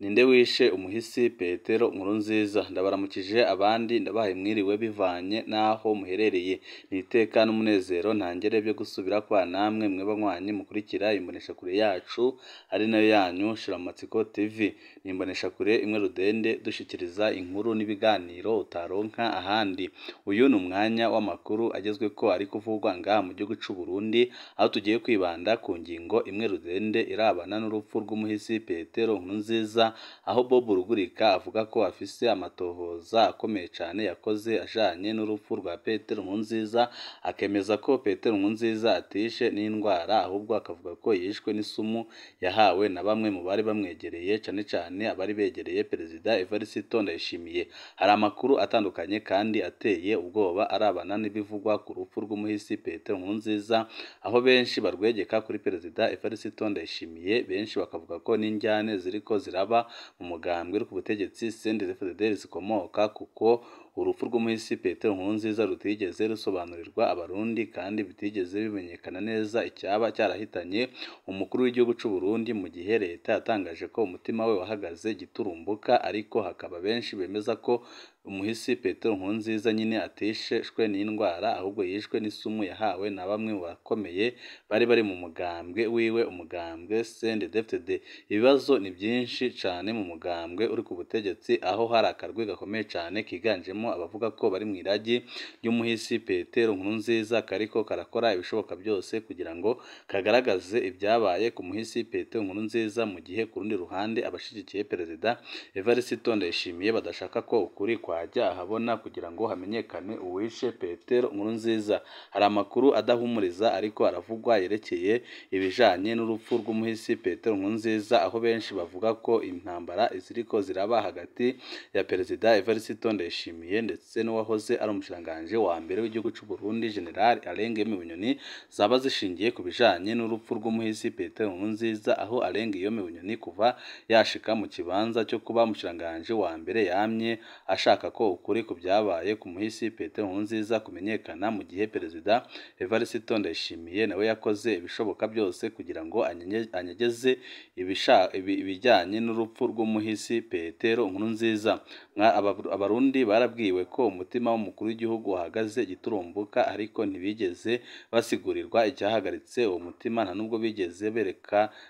Ninde wishe umuhisi Petero Nkurunziza? Ndabaramukije abandi ndabahaye mwiriwe bivanye n'aho muherereye. Ni iteka n'umunezero ntangere byo gusubira kwa namwe mwe banywanyi mukurikira imboneshakure yacu ari nayo yanyu Shiramatsiko TV. Ni imboneshakure imwe rudende dushikiriza inkuru n'ibiganiro utaronka ahandi. Uyu ni umwanya w'amakuru agezweko ari kuvugwa ngaha mu gihugu c'u Burundi, aho tugiye kwibanda ku ngingo imwe rudende irabana n'urupfu rw'umuhisi Petero Nkurunziza, aho Bob Rugurika avuga ko afise amatohoza akomeye cane yakoze ajanye n'urupfu rwa Petero Nkurunziza, akemeza ko Petero Nkurunziza atishe n'indwara ahubwo akavuga ko yishwe n'isumu yahawe na bamwe mu bari bamwegereye, cane cane abari begereye Perezida Evariste Ndayishimiye. Hari amakuru atandukanye kandi ateye ubwoba arabana n'ibivugwa ku rupfu rw'umuhisi Petero Nkurunziza, aho benshi barwegeka kuri Perezida Evariste Ndayishimiye, benshi bakavuga ko n'injyane ziriko ziraba mu mugambwe uri ku butegetsi CNDD-FDD zikomoka kuko urupfu rw'umuhisi Petero Nkurunziza rutigeze rusobanurirwa abarundi kandi bitigeze bimenyekana neza icyaba cyarahitanye umukuru w'igihugu c'u Burundi, mu gihe leta yatangaje ko umutima we wahagaze giturumbuka, ariko hakaba benshi bemeza ko umuhisi Petero Nkurunziza nyine atishwe n'indwara ahubwo yishwe n'isumu yahawe na bamwe mu bakomeye bari bari mu mugambwe wiwe, umugambwe CNDD-FDD. Ibibazo ni byinshi cane mu mugambwe uri ku butegetsi, aho hari akarwi gakomeye cane kiganjemo abavuga ko bari mu iragi ry'umuhisi Petero Nkurunziza kariko karakora ibishoboka byose kugira ngo kagaragaze ibyabaye ku muhisi Petero Nkurunziza, mu gihe ku rundi ruhande abashigikiye Perezida Evariste Ndayishimiye badashaka ko ukuri kwajya ahabona kugira ngo hamenyekane uwishe Petero Nkurunziza. Hari amakuru adahumuriza ariko aravugwa yerekeye ibijanye n'urupfu rw'umuhisi Petero Nkurunziza, aho benshi bavuga ko intambara ziriko ziraba hagati ya Perezida Evariste Ndayishimiye ndetse n'uwahoze ari umushikiranganji wa mbere w'igihugu c'u Burundi General Alain Guillaume Bunyoni zaba zishingiye ku bijanye n'urupfu rw'umuhisi Petero Nkurunziza, aho Alain Guillaume Bunyoni kuva yashika mu kibanza cyo kuba umushikiranganji wa mbere yamye ashaka ko ukuri ku byabaye ku muhisi Petero Nkurunziza kumenyekana, mu gihe Perezida Evariste Ndayishimiye nawe yakoze ibishoboka byose kugira ngo anyegeze ibijyanye n'urupfu rw'umuhisi Petero Nkurunziza. Abarundi barabwiwe ko umutima w'umukuru w'igihugu wahagaze giturumbuka, ariko ntibigeze basigurirwa icyahagaritse uwo mutima, nta nubwo bigeze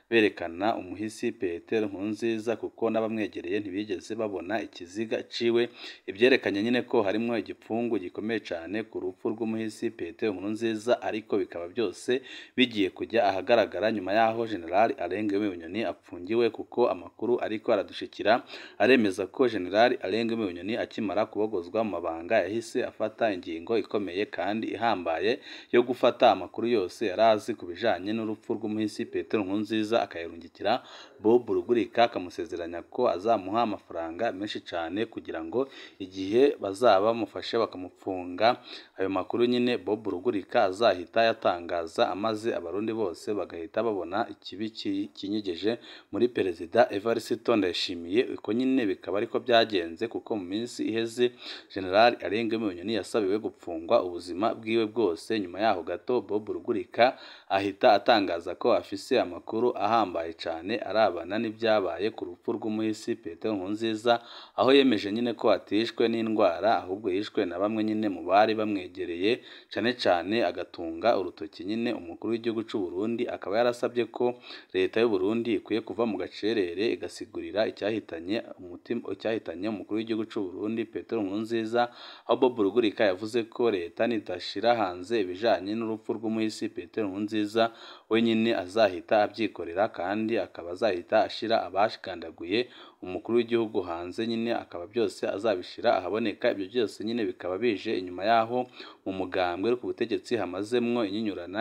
berekana umuhisi Petero Nkurunziza, kuko n'abamwegereye ntibigeze babona ikiziga ciwe, ibyerekanye nyine ko harimo igipfungu gikomeye cane ku rupfu rw'umuhisi Petero Nkurunziza, ariko bikaba byose bigiye kujya ahagaragara nyuma y'aho General Alain Guillaume Bunyoni apfungiwe, kuko amakuru ariko aradushikira aremeza ko General Alain Guillaume Bunyoni akimara kubogozwa mu mabanga yahise afata ingingo ikomeye kandi ihambaye yo gufata amakuru yose yari azi ku bijanye n'urupfu rw'umuhisi Petero Nkurunziza, akayarungikira Bob Rugurika, akamusezeranya ko azamuha amafaranga menshi cane kugira ngo igihe bazaba bamufashe bakamupfunga ayo makuru nyine Bob Rugurika azahita yatangaza, amaze abarundi bose bagahita babona ikibi kinyegeje muri Perezida Evariste Ndayishimiye. Uko nyine bikaba ariko byagenze, kuko mu minsi iheze General Alain Guillaume Bunyoni yasabiwe gupfungwa ubuzima bwiwe bwose. Nyuma yaho gato Bob Rugurika ahita atangaza ko afise amakuru ahambaye cane arabana n'ibyabaye ku rupfu rw'umuhisi Petero Nkurunziza, aho yemeje nyine ko atishwe n'indwara ahubwo yishwe na bamwe nyine mu bari bamwegereye, cane cane agatunga urutoki nyine umukuru w'igihugu c'u Burundi, akaba yarasabye ko leta y'u Burundi ikwiye kuva mu gacerere igasigurira icyahitanye umutima icyahitanye umukuru w'igihugu c'u Burundi Petero Nkurunziza, aho Bob Rugurika yavuze ko leta nitashira hanze ibijanye n'urupfu rw'umuhisi Petero Nkurunziza we nyine azahita abyikorera, kandi akaba azahita ashira abashikandaguye umukuru w'igihugu hanze nyine, akaba byose azabishira ahaboneka. Ibyo byose nyine bikaba bije inyuma yaho mu mugambwe uri ku butegetsi hamazemwo inyinyurana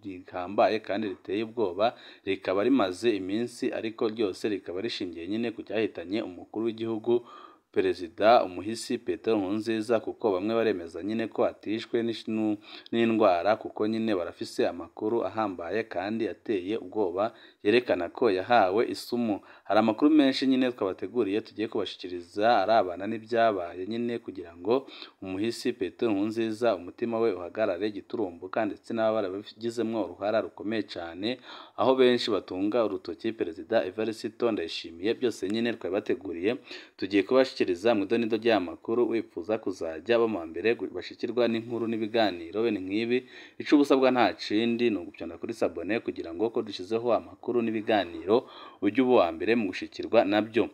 rihambaye kandi riteye ubwoba, rikaba rimaze iminsi, ariko ryose rikaba rishingiye nyine ku cyahitanye umukuru w'igihugu Perezida umuhisi Petero Nkurunziza, kuko bamwe baremeza nyine ko atishwe n'indwara, kuko nyine barafise amakuru ahambaye kandi ateye ubwoba yerekana ko yahawe isumu. Hari amakuru menshi nyine twabateguriye tugiye kubashikiriza arabana n'ibyabaye nyine kugira ngo umuhisi Petero Nkurunziza umutima we uhagarare giturumbuka, ndetse n'aba barabigizemwo uruhara rukomeye cyane, aho benshi batunga urutoki Perezida Evariste Ndayishimiye. Byose nyine twabateguriye tugiye kubashikiriza mu idonido ry'amakuru. Wifuza kuzajya ba mbere bashikirwa n'inkuru n'ibiganiro bene nk'ibi, ico ubusabwa nta kindi ni ugupyonda kuri sabone kugira ngo ko dushizeho amakuru n'ibiganiro ujye uba uwa mbere mu gushikirwa nabyo.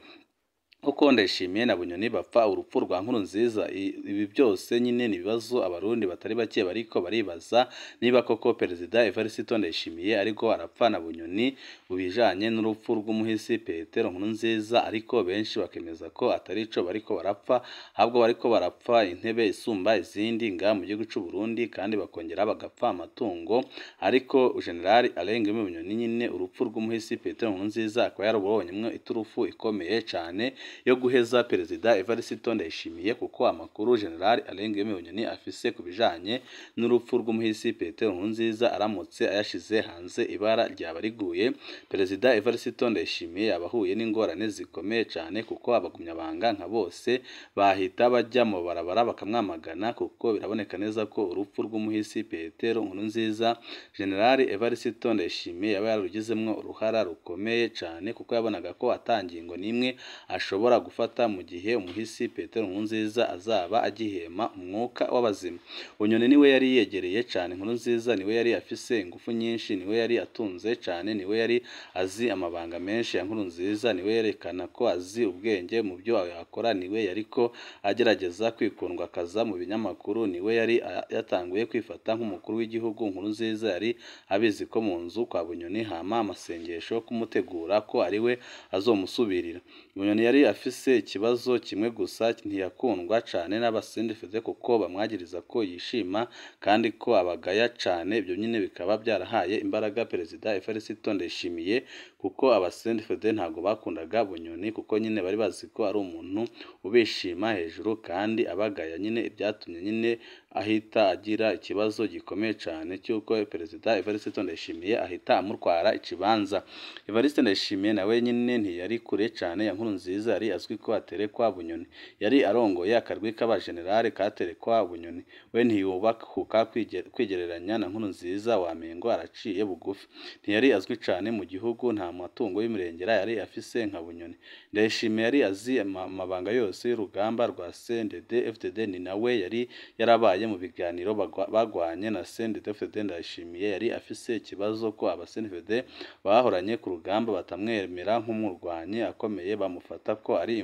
Koko Ndayishimiye na Bunyoni bapfa urupfu rwa Nkurunziza. Ibi byose nyine ni ibibazo abarundi batari bake bariko baribaza niba koko Perezida Evariste Ndayishimiye ariko arapfa na Bunyoni mu bijanye n'urupfu rw'umuhisi Petero Nkurunziza, ariko benshi bakemeza ko atari ico bariko barapfa, ahubwo bariko barapfa intebe isumba izindi nga mu gihugu c'u Burundi, kandi bakongera bagapfa amatungo. Ariko General Alain Guillaume Bunyoni nyine urupfu rw'umuhisi Petero Nkurunziza akaba yarubonyemwo iturufu ikomeye cane yo guheza Perezida Evariste Ndayishimiye, kuko amakuru General Alain Guillaume Bunyoni afise ku bijanye n'urupfu rw'umuhisi Petero Nkurunziza aramutse ayashize hanze ibara ryaba riguye. Perezida Evariste Ndayishimiye yabahuye n'ingorane zikomeye cane, kuko abagumyabanga nka bose bahita bajya mu barabara bakamwamagana, kuko biraboneka neza ko urupfu rw'umuhisi Petero Nkurunziza General Evariste Ndayishimiye yaba yararugizemwo uruhara rukomeye cane, kuko yabonaga ko atangingo n'imwe ashobora gufata mu gihe umuhisi Petero Nkurunziza azaba agihema umwuka w'abazima. Bunyoni niwe yari yegereye cane Nkurunziza, niwe yari afise ingufu nyinshi, niwe yari atunze cane, niwe yari azi amabanga menshi ya Nkurunziza, niwe yerekana ko azi ubwenge mu byo yakora, niwe yariko agerageza kwikundwa akaza mu binyamakuru, niwe yari yatanguye kwifata nk'umukuru w'igihugu. Nkurunziza yari abizi ko mu nzu kwa Bunyoni hama amasengesho kumutegura ko ariwe azomusubirira. Bunyoni yari afise ikibazo kimwe gusa, ntiyakundwa cane n'abasendefeze kuko bamwagiriza ko yishima kandi ko abagaya cane. Ibyo nyine bikaba byarahaye imbaraga Perezida Evariste Ndayishimiye, kuko abasendefeze ntabwo bakundaga Bunyoni, kuko nyine bari bazi ko ari umuntu ubishima hejuru kandi abagaya. Nyine ibyatumye nyine ahita agira ikibazo gikomeye cane cy'uko Perezida Evariste Ndayishimiye ahita amutwara ikibanza. Evariste Ndayishimiye nawe nyine ntiyari kure cane ya Nkurunziza, yari azwi ko aterekwa Bunyoni, yari arongoye akarwi k'abajenerali katerekwa Bunyoni. We ntiyubahuka kwigereranya na Nkurunziza, wamengo araciye bugufi. Ntiyari azwi cane mu gihugu, nta matungo y'umurengera yari afise nka Bunyoni. Ndayishimiye yari azi amabanga yose y'urugamba rwa CNDD FDD, ni nawe yari yarabaye mu biganiro bagwanye na CNDD FDD. Ndayishimiye yari afise ikibazo ko aba CNDD bahoranye ku rugamba batamwemera nk'umurwanyi akomeye, bamufata ko ari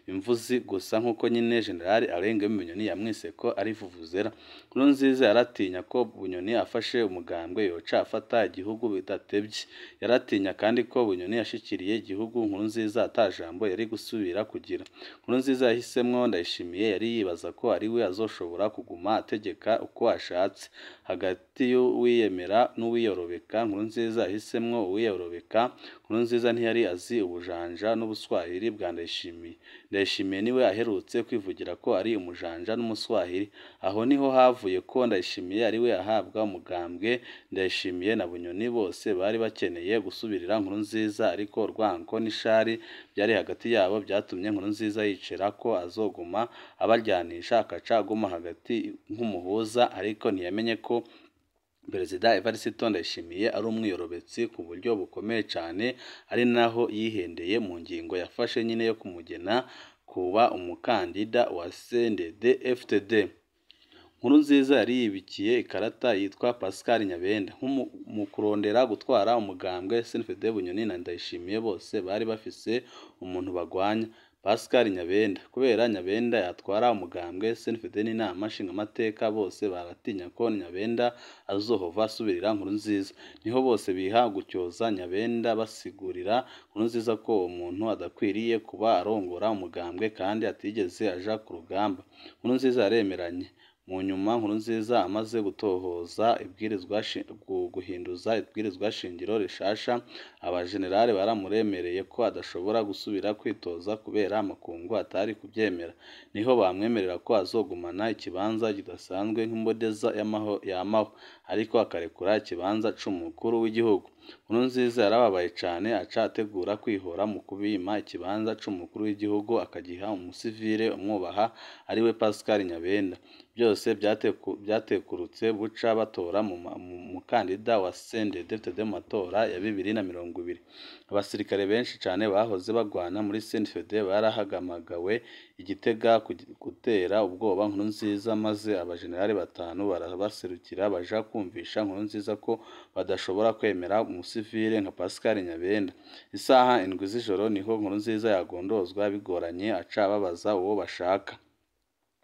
imvuzi gusa, nk'uko nyine General Alain Guillaume Bunyoni yamwise ko ari vuvuzera. Nkurunziza yaratinya ko Bunyoni afashe umugambwe yoca afata igihugu bidatebye. Yaratinya kandi ko Bunyoni yashikiriye igihugu Nkurunziza atajambo yari gusubira kugira. Nkurunziza yahisemwo Ndayishimiye, yari yibaza ko ari we azoshobora kuguma ategeka uko ashatse. Hagati y'uwiyemera n'uwiyorobeka, Nkurunziza yahisemwo uwiyorobeka. Nkurunziza ntiyari azi ubujanja n'ubuswahili bwa Ndayishimiye. Ndayishimiye niwe aherutse kwivugira ko ari umujanja n'umuswahili. Aho niho havuye ko Ndayishimiye ariwe ahabwa umugambwe. Ndayishimiye na Bunyoni bose bari bakeneye gusubirira Nkurunziza, ariko urwango n'ishari byari hagati yabo byatumye Nkurunziza yicira ko azoguma abaryanisha, akaca aguma hagati nk'umuhuza, ariko ntiyamenye ko Perezida Evariste Ndayishimiye ari umwiyorobetsi ku buryo bukomeye cane, ari naho yihendeye mu ngingo yafashe nyine yo kumugena kuba umukandida wa CNDD FDD. Nkurunziza yari yibikiye ikarata yitwa Pascal Nyabenda mu kurondera gutwara umugambwe CNDD. Bunyoni na Ndayishimiye bose bari bafise umuntu bagwanya, Pascal Nyabenda. Kubera Nyabenda yatwara umugambwe CNDD n'inama nshingamateka, bose baratinya ko Nyabenda azohova asubirira Nkurunziza. Niho bose biha gucyoza Nyabenda, basigurira Nkurunziza ko uwo muntu adakwiriye kuba arongora umugambwe kandi atigeze aja ku rugamba. Nkurunziza yaremeranye. Mu nyuma Nkurunziza amaze gutohoza ibwirizwa guhinduza ibwirizwa shingiro rishasha, abajenerali baramuremereye ko adashobora gusubira kwitoza kubera amakungu atari kuvyemera. Niho bamwemerera ko azogumana ikibanza kidasanzwe nk'imboneza yamaho, ariko akarekura ikibanza c'umukuru w'igihugu. Nkurunziza yarababaye cane, aca ategura kwihora mu kubima ikibanza c'umukuru w'igihugu akagiha umusivile umwubaha ariwe Pascal Nyabenda. Byose byatekurutse buca batora umukandida wa CNDD-FDD mu matora ya 2020. Abasirikare benshi cane bahoze bagwana muri CNDD-FDD barahamagawe i Gitega gutera ubwoba Nkurunziza, maze abajenerali batanu barabaserukira baja kumvisha Nkurunziza ko badashobora kwemera umusivile nka Pascal Nyabenda. Isaha 7 z'ijoro niho Nkurunziza yagondozwa bigoranye, aca ababaza uwo bashaka.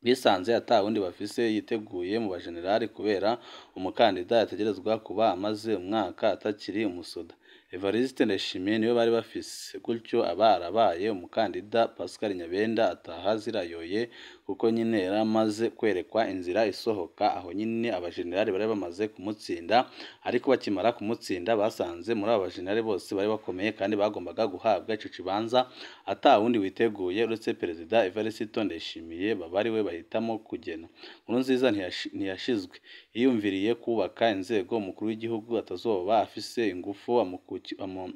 Bisanze ata wundi bafise yiteguye mu bajenerali kubera umukandida yategerezwa kuba amaze umwaka atakiri umusoda. Evariste Ndayishimiye niwe bari bafise, gutyo aba arabaye umukandida. Pascal Nyabenda ataha zirayoye kuko nyine yari amaze kwerekwa inzira isohoka. Aho nyine abajenerali bari bamaze kumutsinda, ariko bakimara kumutsinda basanze muri abo bajenerali bose bari bakomeye kandi bagombaga guhabwa ico kibanza ata wundi witeguye uretse Perezida Evariste Ndayishimiye, baba ariwe bahitamo kugena. Nkurunziza ntiyashizwe, yiyumviriye kubaka inzego umukuru w'igihugu atazoba afise ingufu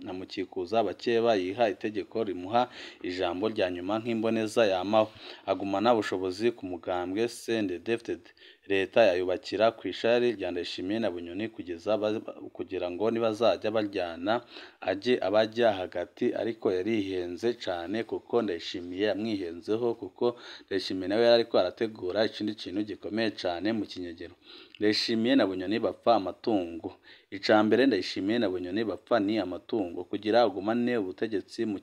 amukikuza abakeba, yiha itegeko rimuha ijambo rya nyuma nk'imboneza yamaho, agumana ubushobozi ku mugambwe CNDD-FDD. Leta yayubakira kw'ishari rya Ndayishimiye na Bunyoni kugira ngo nibazajya baryana aje abajya hagati, ariko yarihenze cane kuko Ndayishimiye yamwihenzeho, kuko Ndayishimiye nawe yariko arategura ikindi kintu gikomeye cane mu kinyegero. Ndayishimiye na Bunyoni bapfa amatungo. Ica mbere Ndayishimiye na Bunyoni bapfa ni amatungo. Kugira agumane ubutegetsi mu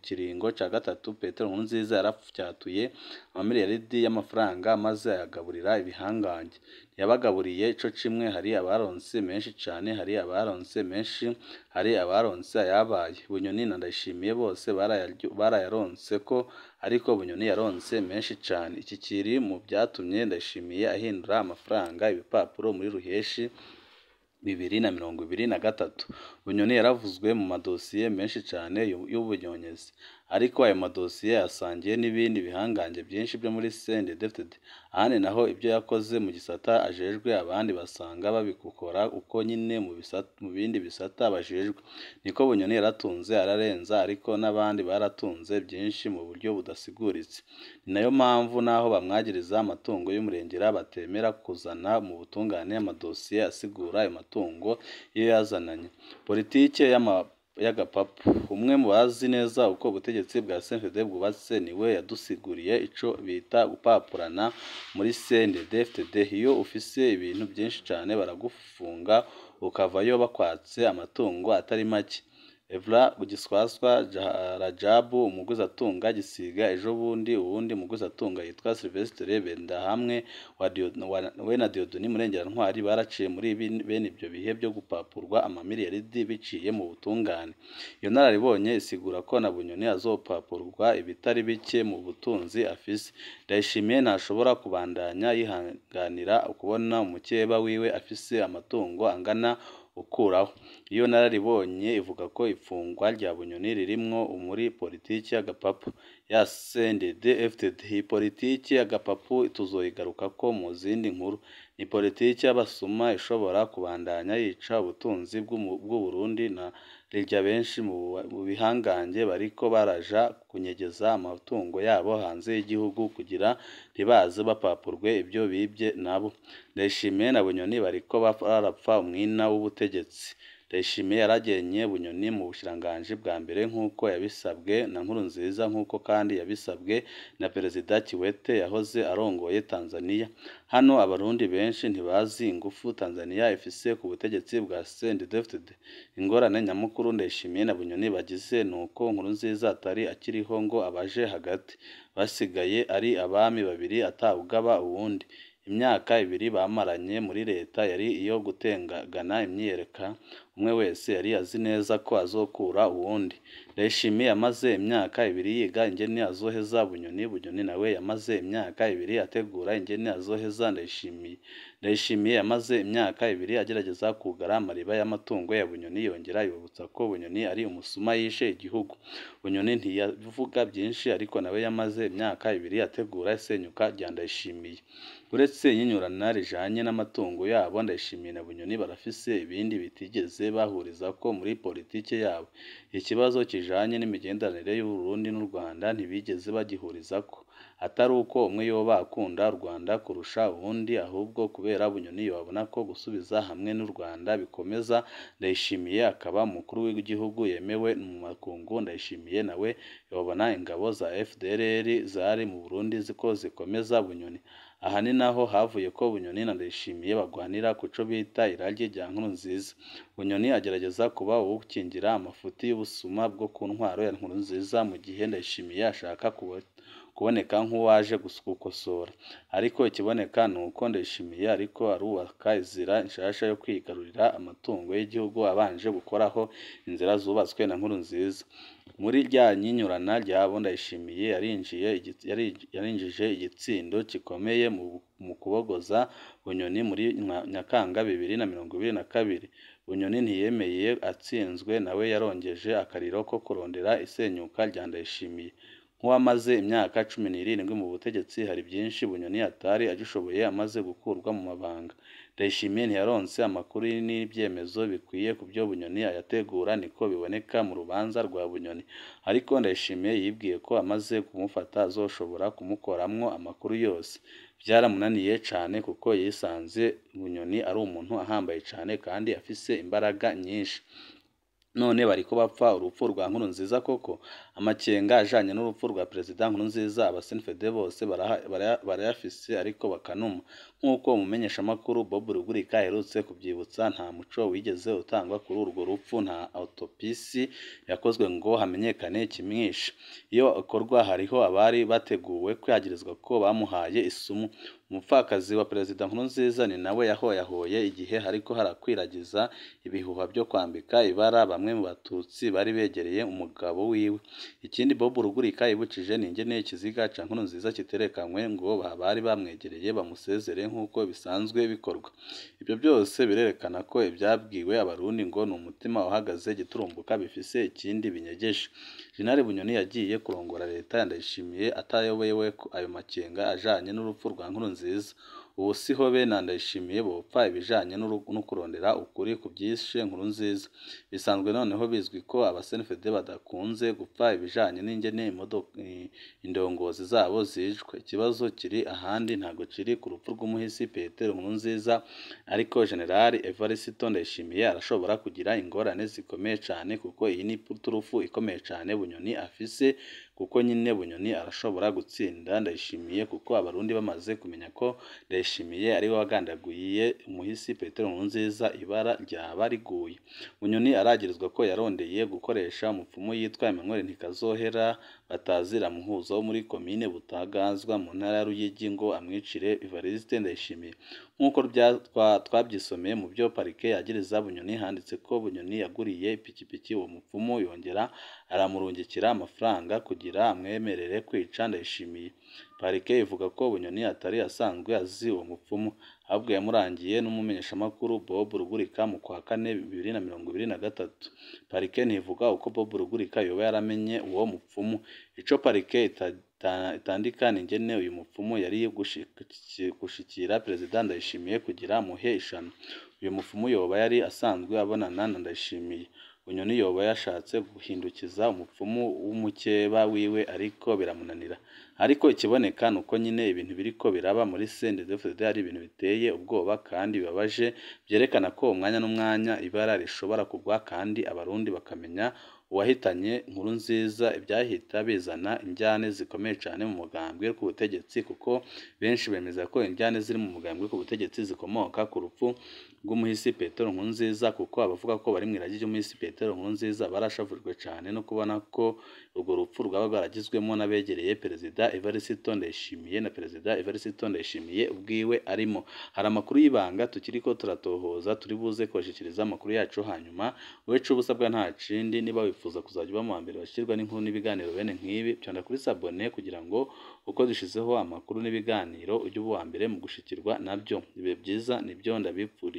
kiringo ca gatatu, Petero Nkurunziza yarafyatuye amamiliyaridi y'amafaranga maze ayagaburira ibihangange. Ntiyabagaburiye ico kimwe, hari abaronse menshi cane, hari abaronse menshi, hari abaronse ayabaye. Bunyoni na Ndayishimiye bose barayaronseko, ariko Bunyoni yaronse menshi cane. Iki kiri mu vyatumye Ndayishimiye ahindura amafaranga ibipapuro muri ruheshi 2023. Bunyoni yaravuzwe mu madosiye menshi cane y'ubunyonyezi, ariko ayo madosiye asangiye n'ibindi bihangange byinshi byo muri CNDD-FDD. Ahandi naho ibyo yakoze mu gisata ajejwe, abandi basanga babikora uko nyine mu bindi bisata bajejwe. Niko Bunyoni yaratunze ararenza, ariko n'abandi baratunze byinshi mu buryo budasiguritse. Ni nayo mpamvu naho bamwagiriza amatungo y'umurengera batemera kuzana mu butungane amadosiye asigura ayo matungo iyo yazananye. Politike y'agapapu. Umwe mu bazi neza uko ubutegetsi bwa CNDD bwubatse niwe yadusiguriye ico bita gupapurana muri CNDD-FDD. Iyo ufise ibintu byinshi cane baragufunga ukavayo bakwatse amatungo atari make. Evra Giswaswa Rajabu umuguzatunga Gisiga, ejo bundi uwundi muguzatunga yitwa Sylvestre Bendahamwe we na Dieudonné Murengerantwari baraciye muri bene ibyo bihe byo gupapurwa amamiliyaridi biciye mu butungane. Iyo nararibonye isigura ko na Bunyoni azopapurwa ibitari bike mu butunzi afise. Ndayishimiye ntashobora kubandanya yihanganira kubona umukeba wiwe afise amatungo angana ukuraho. Iyo nararibonye ivuga ko ifungwa rya Bunyoni ririmwo muri politiki y'agapapu ya CNDD-FDD. Iyi politiki y'agapapu tuzoyigarukako mu zindi nkuru. Ni politiki y'abasuma ishobora kubandanya yica ubutunzi bw'u Burundi na rirya benshi mu bihangange bariko baraja kunyegeza amatungo yabo hanze y'igihugu kugira ntibaze bapapurwe ibyo bibye nabo. Ndayishimiye na Bunyoni bariko barapfa umwina w'ubutegetsi. Ndayishimiye yaragenye Bunyoni mu bushikiranganji bwa mbere nk'uko yabisabwe na Nkurunziza, nk'uko kandi yabisabwe na Perezida Kiwete yahoze arongoye Tanzania. Hano abarundi benshi ntibazi ingufu Tanzania ifise ku butegetsi bwa CNDD-FDD. Ingorane nyamukuru Ndayishimiye na Bunyoni bagize nuko Nkurunziza atari akiriho ngo abaje hagati, basigaye ari abami babiri atawugaba uwundi. Imyaka ibiri bamaranye muri leta yari iyo gutengagana imyiyereka, umwe wese yari azi neza ko azokura uwundi. Ndayishimiye yamaze imyaka ibiri yiga ingene azoheza Bunyoni, Bunyoni nawe yamaze imyaka ibiri ategura ingene azoheza Ndayishimiye. Ndayishimiye yamaze imyaka ibiri agerageza kugara amariba y'amatungo ya Bunyoni, yongera yibutsa ko Bunyoni ari umusuma yishe igihugu. Bunyoni ntiyavuga byinshi ariko nawe yamaze imyaka ibiri ategura isenyuka rya Ndayishimiye. Uretse inyinyurana rijanye n'amatungo yabo, Ndayishimiye na Bunyoni barafise ibindi bitigeze bahurizako muri politike yabo. Ikibazo kijanye n'imigenderanire y'u Burundi n'u Rwanda ntibigeze bagihurizako. Atari uko umwe yoba akunda u Rwanda kurusha uwundi, ahubwo kubera Bunyoni yobona ko gusubiza hamwe n'u Rwanda bikomeza Ndayishimiye akaba umukuru w'igihugu yemewe mu makungu. Ndayishimiye nawe yobona ingabo za FDLR zari mu Burundi ko zikomeza Bunyoni. Aha ni naho havuye ko Bunyoni na Ndayishimiye bagwanira kuco bita iragi rya Nkurunziza. Bunyoni agerageza kuba uwukingira amafuti y'ubusuma bwo ku ntwaro ya Nkurunziza, mu gihe Ndayishimiye ashaka kuboneka nk'uwaje gukosora. Ariko ikiboneka ni uko Ndayishimiye ariko arubaka inzira nshasha yo kwigarurira amatungo y'igihugu abanje gukoraho inzira zubatswe na Nkurunziza. Muri rya nyinyurana ryabo, Ndayishimiye yarinjije igitsindo gikomeye mu kubogoza Bunyoni muri Nyakanga 2022. Bunyoni ntiyemeye atsinzwe, nawe yarongeje akariro ko kurondera isenyuka rya Ndayishimiye. Nk'uwamaze imyaka 17 mu butegetsi, hari byinshi Bunyoni atari agishoboye amaze gukurwa mu mabanga. Ndayishimiye ntiyaronse amakuru n'ibyemezo bikwiye ku byo Bunyoni ayategura, niko biboneka mu rubanza rwa Bunyoni. Ariko Ndayishimiye yibwiye ko amaze kumufata azoshobora kumukoramwo amakuru yose. Byaramunaniye cane kuko yisanze Bunyoni ari umuntu ahambaye cane kandi afise imbaraga nyinshi. None bariko bapfa urupfu rwa Nkurunziza koko? Amakenga ajanye n'urupfu rwa Perezida Nkurunziza aba CNDD bose barayafise ariko bakanuma. Nk'uko umumenyeshamakuru Bob Rugurika aherutse kuvyibutsa, nta muco wigeze utangwa kuri urwo rupfu, nta autopsie yakozwe ngo hamenyekane ikimwishe. Iyo ikorwa hariho abari bateguwe kwagirizwa ko bamuhaye isumu. Umupfakazi wa Perezida Nkurunziza ni nawe yahoyahoye igihe hariko harakwiragiza ibihuha byo kwambika ibara bamwe mu Batutsi bari begereye umugabo wiwe. Ikindi Bob Rugurika yibukije ni ingene ikiziga ca Nkurunziza kiterekanywe ngo abari bamwegereye bamusezere nk'uko bisanzwe bikorwa. Ibyo byose birerekana ko ivyabwiwe Abarundi ngo ni umutima uhagaze giturumbuka bifise ikindi binyegeje. Jenerali Bunyoni yagiye kurongora leta ya Ndayishimiye atayobewe ayo makenga ajanye n'urupfu rwa Nkurunziza. Ubu siho be na Ndayishimiye bopfa ibijanye no kurondera ukuri ku vyishe Nkurunziza. Bisanzwe noneho bizwi ko aba CNDD badakunze gupfa ibijanye n'ingene indongozi zabo zicwa. Ikibazo kiri ahandi, ntago kiri ku rupfu rw'umuhisi Petero Nkurunziza, ariko Jenerali Evariste Ndayishimiye arashobora kugira ingorane zikomeye cane, kuko iyi ni turufu ikomeye cane Bunyoni afise, kuko nyine Bunyoni arashobora gutsinda Ndayishimiye, kuko Abarundi bamaze kumenya ko Ndayishimiye ariwe wagandaguye umuhisi Petero Nkurunziza, ibara ryaba riguye. Bunyoni aragirizwa ko yarondeye gukoresha umupfumu yitwa Emmanuel Ntikazohera batazira muhuza wo muri komine Butaganzwa mu ntara ya Ruyigi ngo amwicire Evariste Ndayishimiye. Nk'uko twabyisomeye mu byo parike yagiriza Bunyoni, handitse ko Bunyoni yaguriye ipikipiki uwo mupfumu, yongera aramurungikira amafaranga kugira amwemerere kwica Ndayishimiye. Parike ivuga ko Bunyoni atari asanzwe azi uwo mupfumu, ahubwo yamurangiye n'umumenyeshamakuru Bob Rugurika mu kwa kane 2023. Parike ntivuga uko Bob Rugurika yoba yaramenye uwo mupfumu. Ico parike itandika ni ingene uyu mupfumu yari gushikira Perezida Ndayishimiye kugira amuhe ishano. Uyu mupfumu yoba yari asanzwe abonana na Ndayishimiye. Bunyoni yoba yashatse guhindukiza umupfumu w'umukeba wiwe ariko biramunanira. Ariko ikiboneka ni uko nyine ibintu biriko biraba muri CNDD-FDD ari ibintu biteye ubwoba kandi bibabaje, byerekana ko umwanya n'umwanya ibara rishobora kugwa kandi Abarundi bakamenya uwahitanye Nkurunziza. Ivyahita bizana indyane zikomeye cane mu mugambwe ku butegetsi, kuko benshi bemeza ko indyane ziri mu mugambwe ku butegetsi zikomoka ku rupfu rw'umuhisi Petero Nkurunziza, kuko abavuga ko bari mw'iragi ry'umuhisi Petero Nkurunziza barashavujwe cane no kubona ko urwo rupfu rwaba rwaragizwemo n'abegereye Perezida Perezida Evariste Ndayishimiye na Perezida Evariste Ndayishimiye ubwiwe arimo. Hari amakuru y'ibanga tukiriko turatohoza, turi buze kubashikiriza amakuru yacu, hanyuma wowe ico ubusabwa nta kindi, niba wifuza kuzajya uba mu wa mbere bashikirwa n'inkuru n'ibiganiro bene nk'ibi, fyonda kuri s'abonner kugira ngo uko dushizeho amakuru n'ibiganiro ujye uba uwa mbere mu gushikirwa nabyo. Ibihe byiza nibyo ndabipfurije.